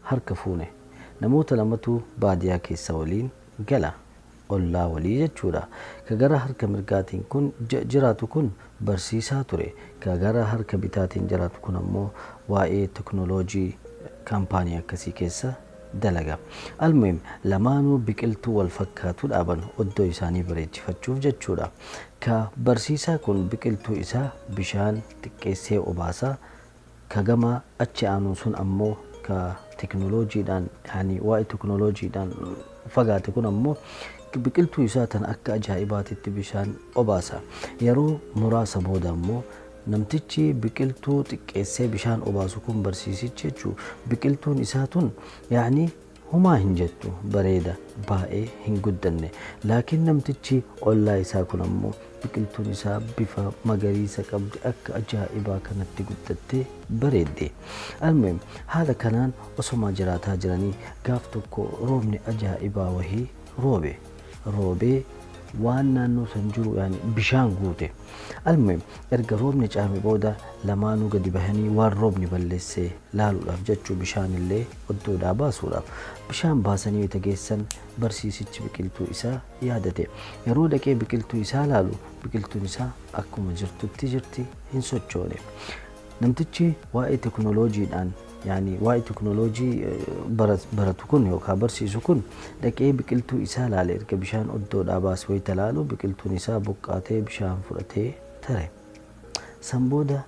Harka fuune. Namoota lamatu baadiyaa keessa waliin gala. Ollaa walii jechuudha. Ka gara harka mirgaatiin kun jiraatu kun barsiisaa ture. Ka gara harka bitaatiin jiraatu kun ammoo waa'ee teknooloojii kaampaanii akkasii keessa dalaga. Almuhim, lamaanuu biqiltuu wal fakkaatu dhaaban oddoo isaanii bareechifachuuf jechuudha. Ka barsiisaa kun biqiltuu isaa bishaan xiqqeessee obaasaa. Ka gama achi aanu sun ammoo, ka teknooloojiidhaan, yaani waa'ee teknooloojiidhaan fagaate kun ammoo, biqiltuu isaa tan akka ajaa'ibaatitti bishaan obaasa. Yeroo muraasa booda ammoo namtichi biqiltuu xiqqeessee bishaan obaasu kun, barsiisichi jechuu, biqiltuun isaa tun yaani humaa hin jettu, bareeda, baay'ee hin guddanne. Laakiin namtichi ollaa isaa kun ammoo biqiltuun isaa bifa magariisa qabdi, akka ajaa'ibaa kanatti guddattee bareedde. Almuhim, haala kanaan osomaa jiraataa jiranii gaaf tokko roobni ajaa'ibaa wahii roobe. Roobee waan naannoo san jiru yaani bishaan guute. Almuhim, erga roobni caame booda lamaanuu gadi bahanii waan roobni balleesse laaluudhaaf jechuu, bishaan illee oddoodhaa baasuudhaaf. Bishaan baasanii yoo geessan barsiisichi biqiltuu isaa yaadate. Yeroo dhaqee biqiltuu isaa laalu biqiltuun isaa akkuma jirtutti jirti, hin sochoone. Namtichi waa'ee teknooloojiidhaan, yaani waa'ee teknooloojii baratu kun yookaan barsiisu kun, dhaqee biqiltuu isaa laale. Erga bishaan oddoodhaa baase wayita laalu biqiltuun isaa buqqaatee bishaan fudhatee tare. San booda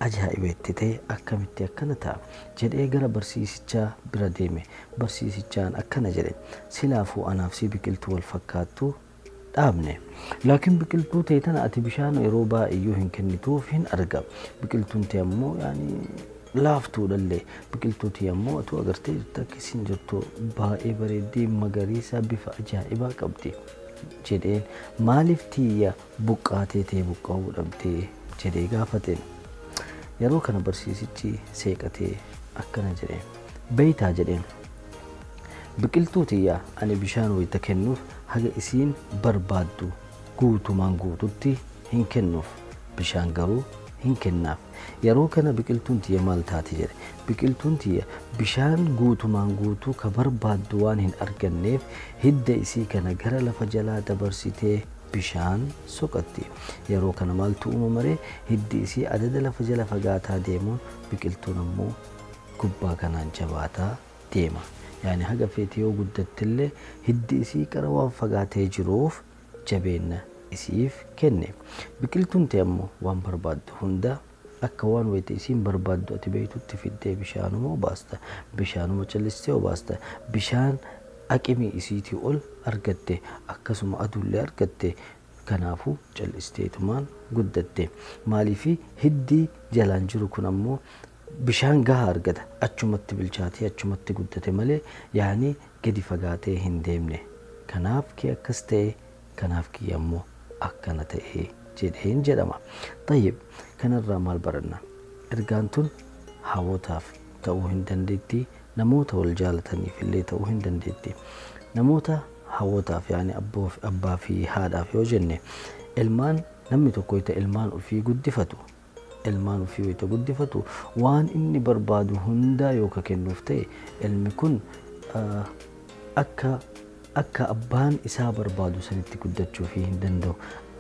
ajaa'iba itti ta'e. Akkamitti akkana ta'a jedhee gara barsiisichaa bira deeme. Barsiisichaan akkana jedhe: "Silaafuu anaaf si biqiltuu wal fakkaattu dhaabne. Laakiin biqiltuu ta'e tana ati bishaan yeroo baay'eeyyuu hin kennituuf hin arga. Biqiltuun ta'e ammoo yaani laaftuudhallee. Biqiltuu ta'e ammoo atu agartee jirta, akka isin jirtu baay'ee bareeddee magariisa bifa ajaa'ibaa qabdi" jedheen. "Maaliif tiyya buqqaatee ta'e buqqa'uu dhabdee?" jedhee gaafateen. Yeroo kana barsiisichi seeqatee akkana jedheen: "Beeytaa," jedheen, "biqiltuu tiyya ani bishaan wayita kennuuf haga isiin barbaaddu guutumaan guututti hin kennuuf, bishaan garuu hin kennaaf. Yeroo kana biqiltuun tiyya maal taati?" jedhe. "Biqiltuun tiyya bishaan guutumaan guutuu ka barbaaddu waan hin arganneef hidda isii kana gara lafa jalaa dabarsitee bishaan soqatti. Yeroo kana maaltu uumamaree? Hiddi isii adada lafa jala fagaataa deemuun biqiltuun ammoo gubbaa kanaan jabaataa deema. Yaani haga feete yoo guddattillee hiddi isii qara waan fagaatee jiruuf jabeenna isiif kenne. Biqiltuun ta'e ammoo waan barbaaddu hunda akka waan wayita isiin barbaaddu ati beektutti fiddee bishaanuma obaasta. Bishaanuma callistee obaasta. Bishaan aqimii isiitii ol argatte, akkasuma aduullee argatte. Kanaafuu callisteetumaan guddatte. Maaliifi hiddi jalaan jiru kun ammoo bishaan gahaa argata. Achumatti bilchaatee achumatti guddate malee yaani gadi fagaatee hin deemne. Kanaaf kee akkas ta'e, kanaaf kiyya ammoo akkana ta'e," jedheen jedhama. Tayyib, kanarraa maal baranna? Ergaan tun hawwootaaf ta'uu hin dandeetti, namoota wal jaalataniif illee ta'uu hin dandeetti. Namoota hawwootaaf, yaani abbaa fi haadhaaf yoo jenne, ilmaan, namni tokko wayita ilmaan ofii guddifatu, ilmaan ofii wayita guddifatu waan inni barbaadu hundaa yoo ka kennuuf ta'e, ilmi kun akka abbaan isaa barbaadu sanitti guddachuu fi hin danda'u.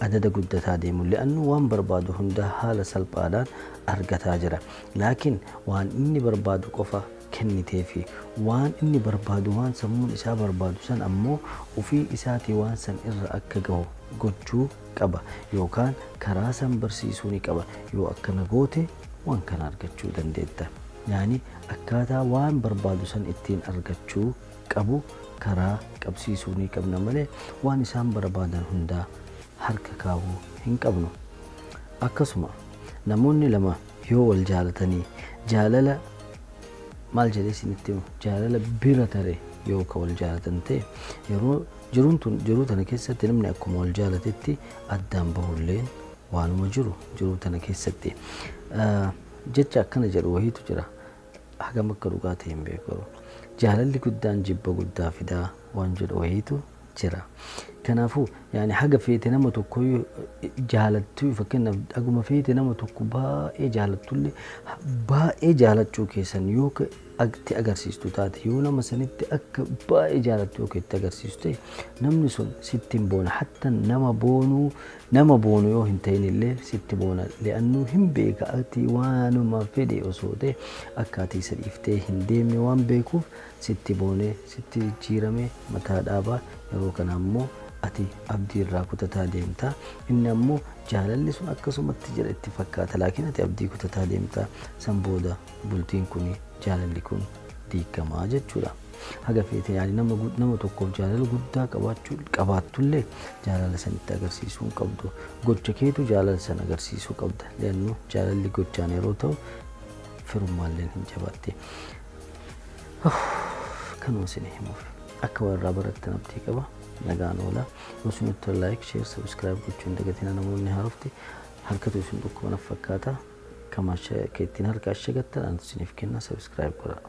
Adada guddataa deemu li'annu waan barbaadu hundaa haala salphaadhaan argataa jira. Laakiin waan inni barbaadu qofa kennitee fi waan inni barbaadu, waan sammuun isaa barbaadu san ammoo ofii isaatii waan san irra akka gahu gochuu qaba yookaan karaa san barsiisuu ni qaba. Yoo akkana goote waan kana argachuu dandeetta. Yaani akkaataa waan barbaadu san ittiin argachuu qabu karaa qabsiisuu ni qabna malee waan isaan barbaadan hundaa harka kaa'uu hin qabnu. Akkasuma namoonni lama yoo wal jaalatanii, jaalala maal jedhee isinitti himu, jaalala bira tare yoo ka wal jaalatan ta'e, yeroo jiruun tun jiruu tana keessatti namni akkuma wal jaalatetti addaan bahulleen waanuma jiru jiruu tana keessatti. Jecha akkana jedhu wahiitu jira. Hagam akka dhugaa ta'e hin beeku. Jaalalli guddaan jibba guddaa fidaa waan jedhu wahiitu jira. Kanaafuu yaani haga feete nama tokko jaalattu, fakkeenyaaf dhaguma feete nama tokko baay'ee jaalattullee, baay'ee jaalachuu keessan yoo itti agarsiistu taate, yoo nama sanitti akka baay'ee jaalattu yoo itti agarsiistu ta'e, namni sun sitti hin boona. Hatta nama boonuu nama boonu yoo hin ta'in illee sitti boona. Li'annuu hin beeka, ati waanuma fedhe osoo ta'e akka ati isa dhiiftee hin deemne waan beekuuf sitti boonee sitti jijjiiramee mataa dhaabaa. Yeroo kana ammoo ati abdii irraa kutataa deemta. Inni ammoo jaalalli sun akkasumatti jira itti fakkaata, laakiin ati abdii kutataa deemta. San booda bultiin kun, jaalalli kun diigamaa jechuudha. Haga feete yaani nama tokkoof jaalala guddaa qabaachuu qabaattullee jaalala sanitti agarsiisuu hin qabdu. Gocha keetu jaalala sana agarsiisuu qabda. Leannu jaalalli gochaan yeroo ta'u firummaalleen hin jabaatte. Kanuma isin himuuf, akka warraa barattan abdii qaba. Nagaan oola. Yoo isinitti tola, like, share, subscribe gochuu hin dagatina. Namoonni haarofti harkatu isin dhukkuba fakkaata. Kama ittiin harka ashagattan antu isiniif kenna, subscribe godhaa.